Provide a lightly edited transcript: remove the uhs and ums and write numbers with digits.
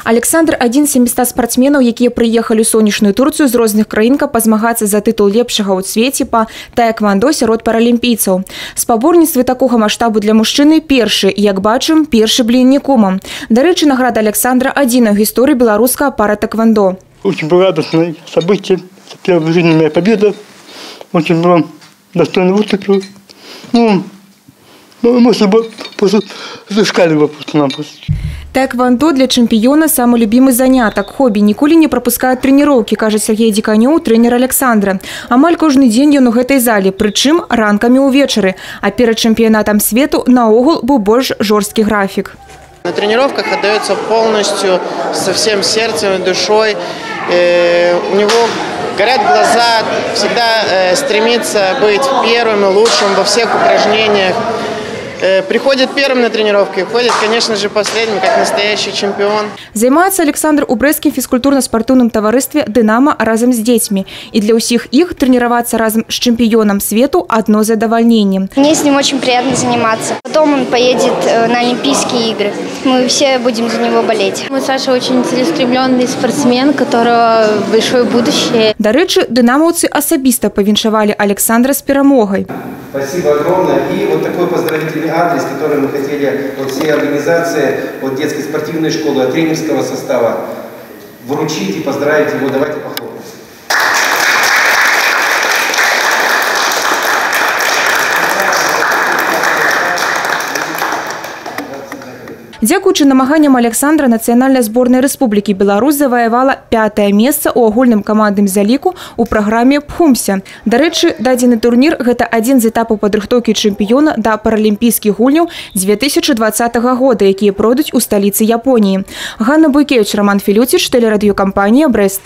Аляксандр адзін з 700 спартсменаў, якія прыехалі ў сонечную Турцыю з розных краін, каб пазмагацца за тытул лепшага ў свеце па таэквандо сярод паралімпійцаў. Спаборніцтвы такога маштабу для мужчыны першы, як бачым, першы блін не комам. Дарэчы, награда Аляксандра адзіная ў гісторыі беларускага паратэквандо. Очень было радостное событие, первая в жизни моя победа. Очень было достойно выступил. Ну, может, просто зашкаливало просто-напросто. Таэквандо для чэмпіёна самы любімы занятак. Хобі ніколі не прапускае трэніроўкі, кажа Сергей Дзіканёў, трэнер Аляксандра. Амаль кожны дзень ён у гэтай зале, прычым ранкамі ўвечары. А перад чэмпіянатам свету наогул быў больш жорсткі графік. На тренировках отдается полностью, со всем сердцем и душой. У него горят глаза, всегда стремится быть первым и лучшим во всех упражнениях. Приходит первым на тренировки, уходит, конечно же, последним, как настоящий чемпион. Займаецца Аляксандр у брэсцкім фізкультурна-спартыўным таварыстве «Дынама» разам з дзецьмі. І для ўсіх іх трэніравацца разам з чэмпіёнам свету одно задавальненне. Мне с ним очень приятно заниматься. Потом он поедет на Олимпийские игры. Мы все будем за него болеть. Саша очень целеустремленный спортсмен, у которого большое будущее. Дарэчы, дынамаўцы асабіста павіншавалі Аляксандра з перамогай. Спасибо огромное. И вот такой поздравительный адрес, который мы хотели от всей организации, от детской спортивной школы, от тренерского состава вручить и поздравить его. Давайте похлопаем. Дзякуючы намаганням Аляксандра, нацыянальная зборная Рэспублікі Беларусь заваявала 5-е месца ў агульным камандным заліку ў праграме «Пхумся». Дарэчы, дадзены турнір – гэта адзін з этапаў падрыхтоўкі чэмпіёна да паралімпійскіх гульняў 2020 года, якія пройдуць у сталіцы Японіі. Ганна Буйкевіч, Роман Філюціч, тэлерадыёкампанія «Брэст».